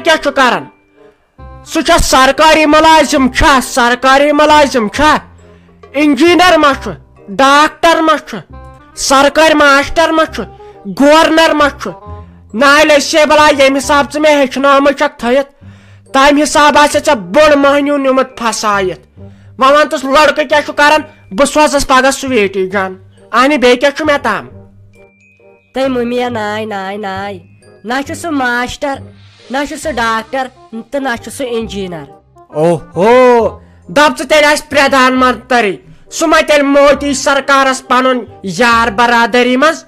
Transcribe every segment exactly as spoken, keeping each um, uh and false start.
کیٛاہ چھُ کران؟ سُہ چھا سرکٲری مُلٲزِم؟ چھا سرکٲری مُلٲزِم؟ چھا انجینئر ما چھُ؟ ڈاکٹر ما چھُ؟ سرکٲرۍ ماسٹر ما چھُ؟ گورنر ما چھُ؟ نالے سے بلاے، ییٚمہِ حساب ژٕ مےٚ ہیٚچھنٲومٕژ چھکھ تھٲیِتھ، تمہِ حساب آسہِ ژےٚ بوٚڑ مہنیو نیوٗمُت پھسٲیِتھ۔ وۄنۍ وَن تہٕ، لڑکہٕ کیٛاہ چھُ کران؟ بہٕ سوزس پگاہ سویٹی جان۔ اہنہِ، بیٚیہِ کیٛاہ چھُ مےٚ تام؟ تٔمۍ مٔمیا، ناے، ناے، ناے، نہ چھُ سُہ ماسٹر، نہ چھُ سُہ ڈاکٹر، تہٕ نہ چھُ سُہ انجینئر۔ اوہو، دپ ژٕ، تیٚلہِ آسہِ پردھان منتری، سُہ ما تیٚلہِ مودی سرکارس پنُن یار برادری منٛز؟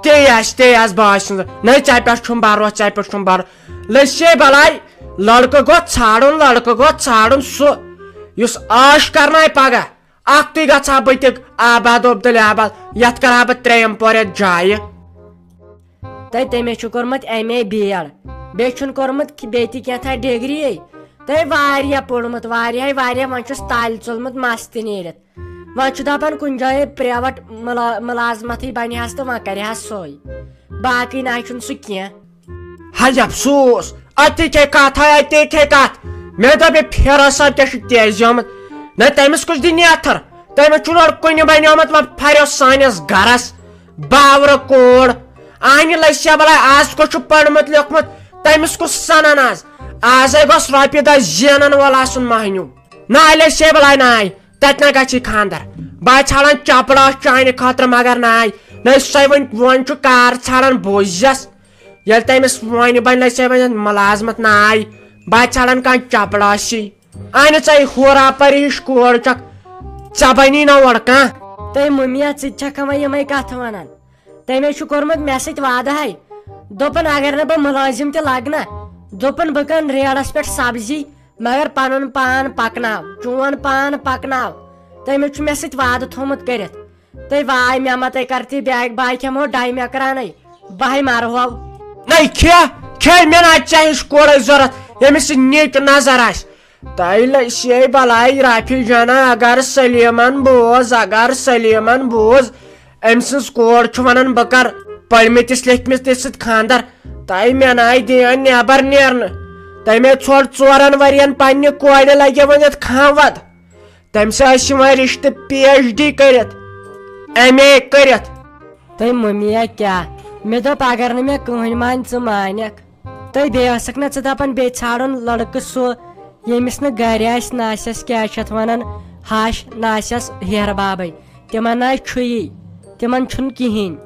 تے آسہِ، تے آسہِ، بہٕ آسہِ نہٕ۔ نہ، ژےٚ پٮ۪ٹھ چھُم بھروسہٕ، ژےٚ پٮ۪ٹھ چھُم بھروسہٕ۔ لٔسے بلاے، لڑکہٕ گوٚو ژھانڈُن، لڑکہٕ گوٚو ژھانڈُن سُہ، یُس عٲش کرناوِ پگاہ۔ اکھتُے گژھٕ ہا بہٕ تہِ آباد عبدالآباد، یتھ کرٕ ہا بہٕ ترٛیٚیِم پور یتھ جایہِ۔ تہٕ تٔمۍ چھُ کوٚرمُت ایم اے بی ایڈ، بیٚیہِ چھُن کوٚرمُت بیٚیہِ تہِ کینٛہہ تھا ڈگری۔ تہٕ واریاہ پوٚرمُت، واریاہ، واریاہ، وۄنۍ چھُس تالہِ ژوٚلمُت مس تہِ نیٖرِتھ۔ وۄنۍ چھُ دپان کُنہِ جایہِ پریویٹ مُلا-، مُلازمتٕے بنہِ ہس تہٕ وۄنۍ کرِ ہس سۄے۔ باقٕے نہ چھُنہٕ سُہ کینٛہہ۔ ہاے افسوس، اتی کھے کتھ، ہاے اتی کھے کتھ۔ مےٚ دوٚپ، یہِ پھیرو صٲب کیٛاہ چھُ تیزیومُت؟ نہ، تٔمِس کُس دِ نیتھر؟ تٔمِس چھُنہٕ اورٕ کُنہِ بنیومُت، وۄنۍ پھریو سٲنِس گرس باورٕ کوڑ۔ اہنہِ لسیا بلاے، از کُس چھُ پوٚرمُت لیوٚکھمُت؟ تٔمِس کُس سنان از؟ ازے گوٚژھ رۄپیہِ دہ زینن وول آسُن مہنیو۔ نہ لسیا بلاے، ناے، تتہِ نہ گژھی خاندر۔ بہٕ ژھانڈان چپڑا چانہِ خٲطرٕ، مگر ناے، نہ سۄے وۄنۍ، وۄنۍ چھُ کار ژھانڈان بوزس۔ ییٚلہِ تٔمِس وۄنۍ بنہِ لسیا بنہِ ملازمت ناے، بہٕ ژھانڈان کانٛہہ چپڑا سی۔ اہنہِ، ژے ہورا پری ہِش کور چھکھ، ژےٚ بنی نہ اورٕ کانٛہہ۔ تہٕ مٔمیا، ژٕ تہِ چھکھ وۄنۍ یِمے کتھٕ ونان؟ تٔمۍ چھُ کوٚرمُت مےٚ سۭتۍ وعدٕ ہاے، دوٚپُن اگر نہٕ بہٕ مُلٲزِم تہِ لگہٕ نا، دوٚپُن بہٕ کٕنہٕ ریڈس پٮ۪ٹھ سبزی، مگر پنُن پان پکناو، چون پان پکناو۔ تٔمۍ چھُ مےٚ سۭتۍ وعدٕ تھوٚومُت کٔرِتھ۔ تہٕ واے مےٚ ما تہٕ کر تہِ بیگ، بہٕ کھٮ۪مو ڈاے مکرانٕے، بہٕ مارہو۔ نَے کھے، کھے مےٚ نہ چاہیے کورے ضوٚرتھ، ییٚمِس سۭتۍ نیک نظر آسہِ۔ تیٚلہِ چھے بلاے رافی جانا، اگر سلیمن بوز، اگر سلیمن بوز، أمۍ سٕنٛز کور چھُ ونان بہٕ کر پٔرمٕتِس لیکھمٕتِس سۭتۍ خاندر۔ تہٕ مےٚ ناے دِیان نٮ۪بر نیرنہٕ۔ تٔمۍ ژھوٚٹ ژورن ؤرین پننہِ کورِ لگہِ وۄنۍ یتھ خانوت۔ تٔمۍ سۭتۍ ٲسۍ یِوان رشتہٕ پی ایچ ڈی کٔرِتھ، ایم اے کٔرِتھ۔ تہٕ مٔمیا کیٛاہ؟ مےٚ دوٚپ اگر نہٕ مےٚ کٕہٕنۍ مانہِ، ژٕ مانکھ۔ تہٕ بیٚیہِ ٲسکھ نہ ژٕ دپان بیٚیہِ ژھانڈُن لڑکہٕ سُہ، ییٚمِس نہٕ گرِ آسہِ، نہ آسٮ۪س کیٛاہ چھِ اتھ ونان، ہش، نہ آسٮ۪س ہیرٕ بابے۔ تِمن نہ چھُیی، تِمن چھُنہٕ کِہیٖنۍ۔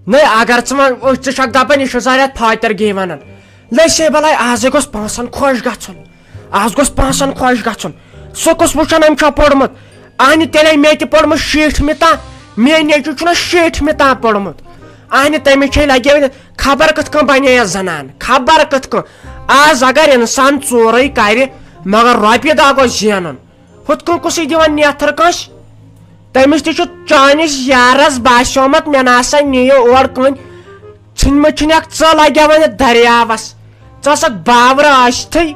نَے اگر ژٕ وۄنۍ، ژٕ چھکھ دپان یہِ چھُ زارِ اتھ فاتر گی ونان۔ لے سے بلاے، ازے گوٚژھ پانسن خۄش گژھُن۔ از گوٚژھ پانسن خۄش گژھُن۔ سُہ کُس وٕچھان أمۍ چھا پوٚرمُت؟ اہنہِ تیٚلے مےٚ تہِ پوٚرمُت شیٖٹھمہِ تام۔ میٲنۍ نیٚچوٗ چھُنہ شیٖٹھمہِ تام پوٚرمُت۔ اہنہِ تٔمِس چھے لگے وۄنۍ خبر کِتھ کٔنۍ بنے یہِ زنان، خبر کِتھ کٔنۍ۔ از اگر انسان ژورے کرِ، مگر رۄپیہِ دہ گوٚژھ زینُن۔ ہُتھ کٔنۍ کُسٕے دِوان نیتھر کٲنٛسہِ؟ تٔمِس تہِ چھُ چٲنِس یارس باسیومُت، مےٚ نہ سا نِیہِ اور کٕہٕنۍ۔ ژھٕنمٕژ چھِنہٕ اکھ ژٕ لگیوان یتھ دٔریاوس۔ ژٕ ٲسکھ باورٕ ٲسۍتھٕے۔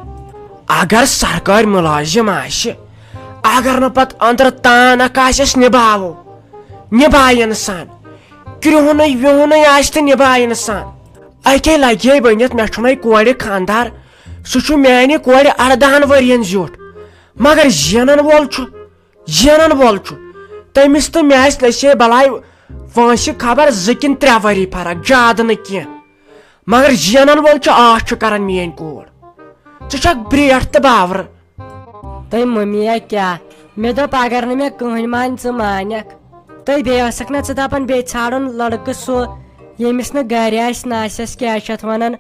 اگر سرکٲرۍ مُلٲزِم آسہِ، اگر نہٕ پتہٕ أنٛدرٕ تان اکھ آسٮ۪س نِباوو، نِبایہِ انسان۔ کرٛہُنُے وِہُنُے آسہِ تہٕ نِبایہِ انسان۔ اکے لگے ؤنِتھ، مےٚ چھُنَے کورِ خانٛدار، سُہ چھُ میانہِ کورِ اردہن ؤرین زیُٹھ، مگر زینن وول چھُ۔ زینن وول چھُ۔ تٔمِس تہٕ مےٚ آسہِ لٔسے بلاے وٲنٛسہِ خبر زٕ کِنہٕ ترٛےٚ ؤری فرق، زیادٕ نہٕ کینٛہہ۔ مگر زینن وول چھُ، عٲش چھُ کران میٲنۍ کوٗر۔ ژٕ چھکھ برٛیٹھ تہٕ باورٕ۔ تہٕ مٔمیا کیٛاہ؟ مےٚ دوٚپ اگر نہٕ مےٚ کٕہٕنۍ مانہِ، ژٕ مانکھ۔ تہٕ بیٚیہِ ٲسکھ نہ ژٕ دپان بیٚیہِ ژھانڈُن لڑکہٕ سُہ، ییٚمِس نہٕ گرِ آسہِ، نہ آسٮ۪س کیٛاہ چھِ اتھ ونان،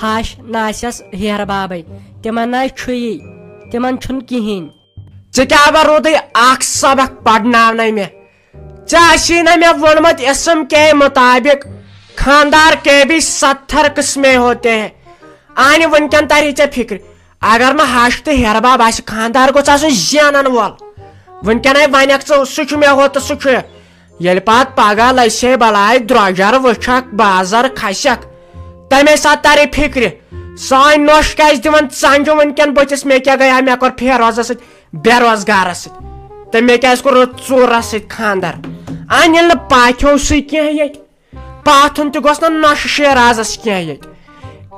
ہش، نہ آسٮ۪س ہیرٕ بابے۔ تِمن نہ چھُیی، تِمن چھُنہٕ کِہیٖنۍ۔ ژےٚ کیٛاہ بہ روٗدٕے اکھ سبق پرناونَے مےٚ؟ ژےٚ آسی نہ مےٚ ووٚنمُت اسم کے مطابق خاندار کے بھی ستھر قسمے ہوتے ہیں۔ اہنہِ وٕنکٮ۪ن تری ژےٚ فکرِ، اگر نہٕ ہش تہٕ ہیرٕ باب آسہِ، خاندار گوٚژھ آسُن زینن وول۔ وٕنکٮ۪نے ونکھ ژٕ، سُہ چھُ مےٚ ہُہ تہٕ سُہ چھُ یہِ۔ ییٚلہِ پتہٕ پگاہ لسے بلاے درۄجر وٕچھکھ، بازر کھسکھ، تمے ساتہٕ ترِ فکرِ، سٲنۍ نۄش کیازِ دِوان ژنجہِ وٕنکٮ۪ن بٕتھِس؟ مےٚ کیٛاہ گٔیاو؟ مےٚ کوٚر فیروزس سۭتۍ، بے روزگارس سۭتۍ۔ تہٕ مےٚ کیٛازِ کوٚر رُت ژوٗرس سۭتۍ خانٛدر؟ اَہن، ییٚلہِ نہٕ پاتھیو سُے کینٛہہ ییٚتہِ، پاتھُن تہِ گوٚژھ نہ نۄشہِ شیرازس کینٛہہ ییٚتہِ۔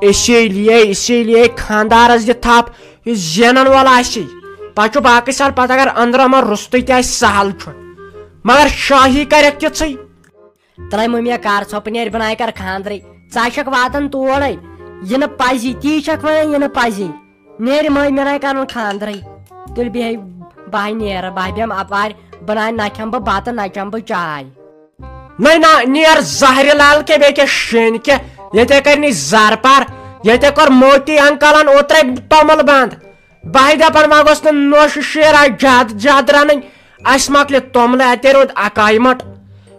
اسی لیے اسی لیے خاندارس دِ تھپھ، یُس زینن وول آسی۔ پتہٕ چھُ باقٕے سہل، پتہٕ اگر أنٛدرٕ یِمن روٚستُے تہِ آسہِ، سہل چھُ، مگر شٲہی کرکھ تِژھٕے۔ تلے مٔمیا، کر ژھۄپہٕ، نیرِ بناے کر خاندرٕے۔ ژٕ ہا چھکھ واتان تورے، یہِ نہٕ پزی، تی چھکھ ونان یہِ نہٕ پزی۔ نیرِ مٔمۍ، مےٚ ناے کرُن خاندرٕے۔ تُلہِ بیٚہے، بہٕ ہاے نیرٕ، بہٕ ہاے بیٚہمہٕ اپارِ، بہٕ ناے نہ کھٮ۪مہٕ بہٕ بتہٕ، نہ چٮ۪مہٕ بہٕ چاے۔ نہ نہ، نیر زہرِ لال کے بیٚیہِ کیٛاہ شیٖنہِ کہِ، ییٚتہِ کرنی زر پار، ییٚتہِ کوٚر موتی انکلن اوترے توٚمُل بنٛد۔ بہٕ ہاے دپان وۄنۍ گوٚژھ نہٕ نوشہِ شیر آسہِ زیادٕ زیادٕ رنٕنۍ، اسہِ مۄکلہِ توٚملہٕ اتے روٗد اکاے مٹ۔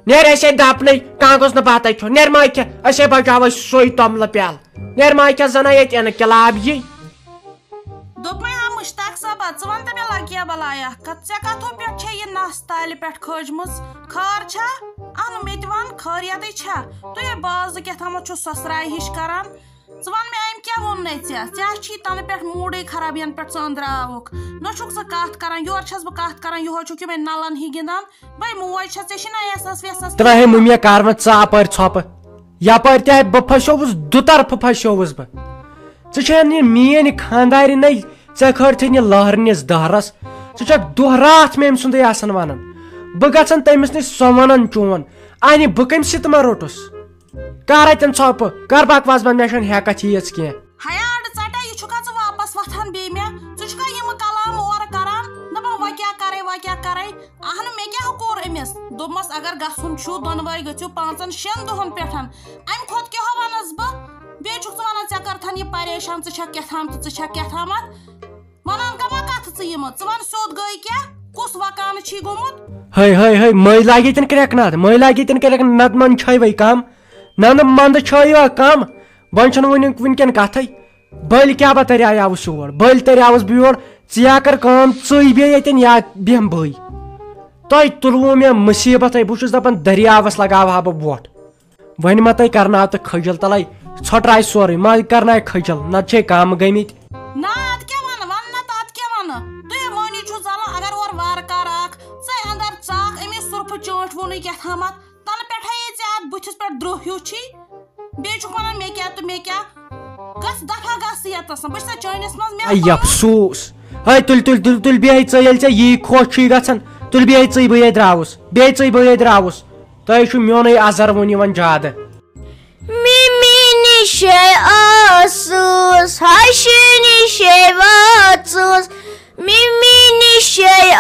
نیر اسے دپنٕے، کانٛہہ گوٚژھ نہٕ بتہٕ کھیوٚن، نیر ما کھےٚ، اسے بچاو أسۍ سُے توٚملہٕ پیالہٕ۔ نیر ما کھےٚ زنہ ییٚتہِ انقلاب یی۔ دوٚپمَے ہا مُشتاق صٲبہ، ژٕ وَن تہٕ مےٚ لَگیا بَلایا کَتھ، ژےٚ کَتھو پٮ۪ٹھ چھےٚ یہِ نَس تالہِ پٮ۪ٹھ کھٲجمٕژ؟ خٲر چھا؟ اَہنُو مےٚ تہِ وَن، خٲریَتٕے چھا؟ تُہۍ ہے بازٕ کیٛاہ تھامَتھ چھُو سۄسراے ہِش کَران۔ ژٕ وَن مےٚ، أمۍ کیٛاہ ووٚن نَے ژےٚ؟ ژےٚ ہا چھی تَنہٕ پٮ۪ٹھ موٗڈٕے خراب، یَنہٕ پٮ۪ٹھ ژٕ أنٛدرٕ آوُکھ۔ نہ چھُکھ ژٕ کَتھ کَران، یورٕ چھَس بہٕ کَتھ کَران، یِہوٚے چھُکھ یِمَے نَلَن ہی گِنٛدان۔ بَے موج چھَس، ژےٚ چھی نہ احساس وحساس؟ ترٛاوہے مُمیا کَر وۄنۍ ژٕ اَپٲرۍ ژھۄپہٕ۔ یَپٲرۍ تہِ ہے بہٕ پھَسیووُس، دُتَرفہٕ پھَسیووُس بہٕ۔ ژٕ چھےٚ نہٕ یہِ میٛٲنۍ خانٛدارِنَے، ژےٚ کھٲرتھٕے نہٕ لٔہرنِس دہرَس۔ ژٕ چھَکھ دۄہ راتھ مےٚ أمۍ سُنٛدُے آسان وَنان۔ بہٕ گژھن تٔمِس نِش، سۄ وَنان چون۔ اَنہِ بہٕ کٔمۍ سۭتۍ ما روٚٹُس؟ کَر اَتٮ۪ن ژھۄپہٕ، کَر بکواس بنٛد، مےٚ چھَنہٕ ہٮ۪کَتھ ییٖژ کینٛہہ۔ ہیا اَڈٕ ژَٹا، یہِ چھُکھا ژٕ واپس وۄتھان بیٚیہِ مےٚ؟ ژٕ چھُکھا یِمہٕ کلام اورٕ کران؟ دَپان وۄنۍ کیٛاہ کَرَے، وۄنۍ کیٛاہ کَرَے؟ اَہنہٕ، مےٚ کیٛاہ کوٚر أمِس؟ دوٚپمَس، اگر گژھُن چھُ، دۄنوَے گٔژھِو پانٛژَن شٮ۪ن دۄہَن پٮ۪ٹھ۔ اَمہِ کھۄتہٕ کیٛاہ ہو وَنَس بہٕ؟ بیٚیہِ چھُکھ ژٕ وَنان، ژےٚ کٔرتھَن یہِ پریشان، ژٕ چھَکھ کیٛاہ تھام تہٕ ژٕ چھَکھ کیٛاہ تھامَتھ۔ وَنان کَمہ کَتھٕ ژٕ یِمہٕ؟ ژٕ وَن سیوٚد گٔے کیٛاہ؟ کُس وَکانہٕ چھی گوٚمُت؟ ہے، ہے، ہے، مٔنٛزۍ لاگہِ ییٚتٮ۪ن کرٛٮ۪کھ نَتہٕ، مٔنٛزۍ لاگہِ ییٚتٮ۪ن کرٛٮ۪کھ نَتہٕ، منٛدٕ چھٲیوَے کَم۔ نہ، نہ، منٛدٕ چھٲیوا کَم۔ وۄنۍ چھَنہٕ وٕنیُک وٕنکٮ۪ن کَتھٕے۔ بٔلۍ کیٛاہ بہٕ تریٛاوُس یور، بٔلۍ تریٛاوُس بہٕ یور۔ ژٕ یا کر کٲم، ژٕے بیٚہہ ییٚتٮ۪ن یا بیٚہمہٕ بٕے۔ تۄہہِ تُلوُ مےٚ مُصیٖبتَے، بہٕ چھُس دَپان دٔریاوَس لگاوہا بہٕ وۄٹھ۔ وۄنۍ ما تۄہہِ کرناو تہٕ کھٔجل تَلَے، ژھۄٹراے سورُے، ما کرناے کھٔجل، نَتہٕ چھے کَم گٔمٕتۍ۔ نہ، اَتھ کیٛاہ وَنہٕ، وَن نہ تہٕ اَتھ کیٛاہ وَنہٕ؟ تُہۍ مٲنِو چھُو زالان، اگر اورٕ وارٕ کارٕ اَکھ ژَے اَندَر ژاکھ، أمِس سُرفہٕ چٲنٛٹھۍ ووٚنُے کیٛاہ تھامَتھ۔ تَنہٕ پٮ۪ٹھَے یہِ ژےٚ اَتھ بُتھِس پٮ۪ٹھ درٛوٚہ ہیوٗ چھی، بیٚیہِ چھُکھ وَنان مےٚ کیٛاہ تہٕ مےٚ کیٛاہ۔ گژھ دَفا گژھ ژٕ ییٚتَس نہٕ۔ بہٕ چھُسا چٲنِس منٛز مےٚ اَے پَنُن افسوٗس۔ ہے، تُلۍ، تُلۍ، تُلۍ، تُلۍ، بیٚہہ ژٕے، ییٚلہِ ژےٚ یی خۄش چھُے گژھان، تُلۍ، بیٚہہ ژٕے، بہٕ ییٚتہِ درٛاوُس، بیٚہہ ژٕے، بہٕ ییٚتہِ درٛاوُس۔ تۄہہِ چھُ میونُے اَزَر وۄنۍ یِوان زیادٕ۔ مِمی نِشے ٲسٕس، ہَشہِ نِشے وٲژٕس، مِمی نِشے